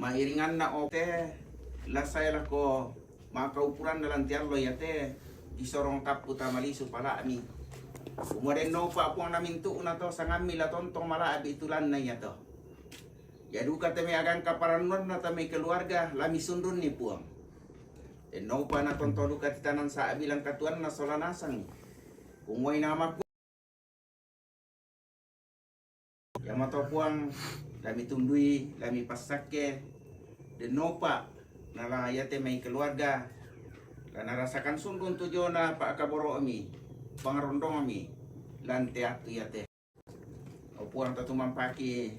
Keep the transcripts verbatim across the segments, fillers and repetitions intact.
Iringanna ote, lasai lako makaupuranna lan te allo iate, isorong tappu tama lisu pala'mi. Kumua dennopa Puang namintu'na to sangammi la tontong mala'bi tulanna iato. Ia duka te mai agangka parannuanna te mai keluarga la misundunni Puang. Dennopa natontong duka titanan sa'bi langkatuanna sola nasang. Kumua inamaku Iamato Puang, la mitundui, la mipassakke, dennopa, nala iate mai keluarga, la narasakan sundun tu jona pa'kaboro'mi, pangarondongmi, lan te attu iate. O Puang, tatumampaki,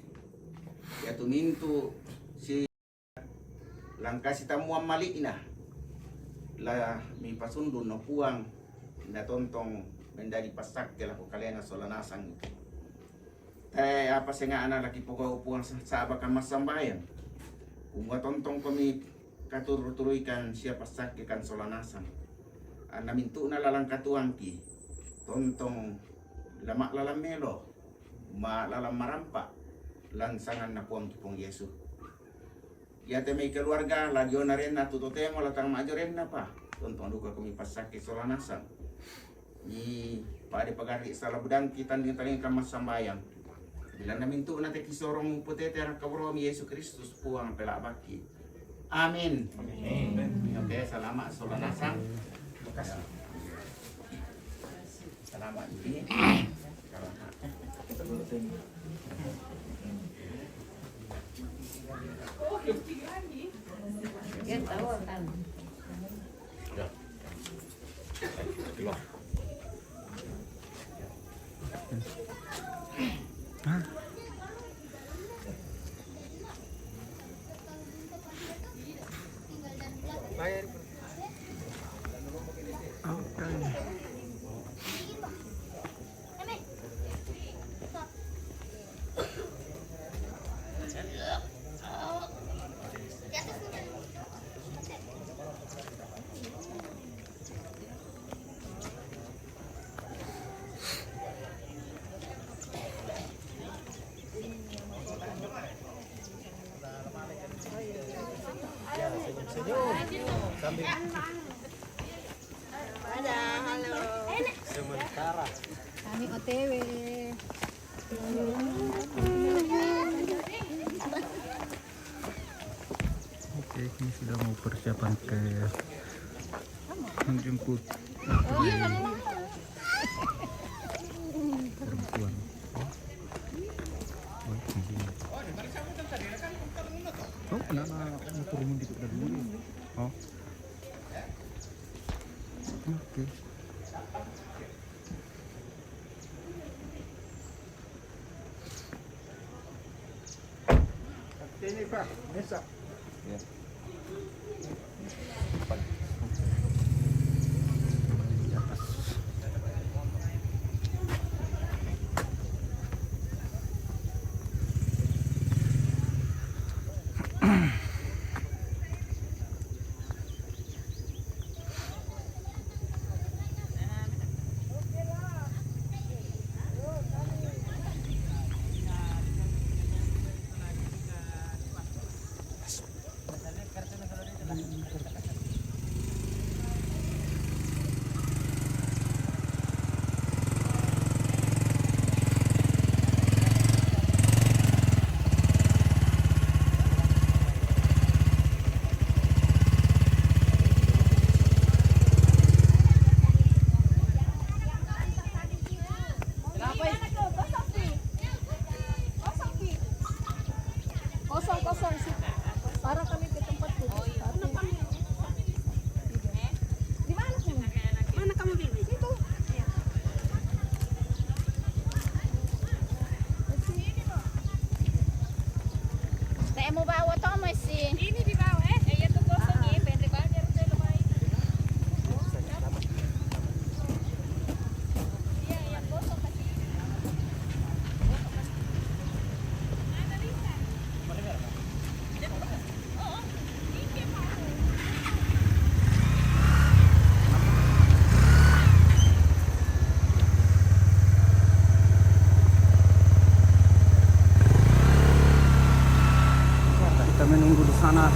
iatu mintu si langka sitammuang mali'na, la mipasundun no Puang, natontong mendadi passakke lako kalena sola nasang. Tae apa senga'na laki pogau Puang sa-, sa'bakang massambayang. Kumua tontong komi katuru-turuikan sia passakkekan sola nasang. Anna mintu'na lalang katuangki, tontong lama lalang melo, ma lalang marampa, lan sanganna Puangki Puang Yesu. Iate mai keluarga, la jona renna tu totemo la tang majo renna pa. Tontong duka komi passakke sola nasang. Ni pade pagarri sala budangki tanding-tanding kamma sambayang. Bilanna mintu'na te kisorong upotete anak kaboromi Yesu Kristus Puang pela'bakki. Amin. Amin. Oke, salama sola nasang. Makasih. Salama ini. Ada, halo. Sementara. Kami O T W. Oke, ini sudah mau persiapan ke menjemput perempuan. Oh, kenapa mau turun dikit dulu? Oh. Oke. Ini, Pak, bisa. Ya. Kosong, kosong, sih. Para kami ke tempatku. Oh, iya. Sana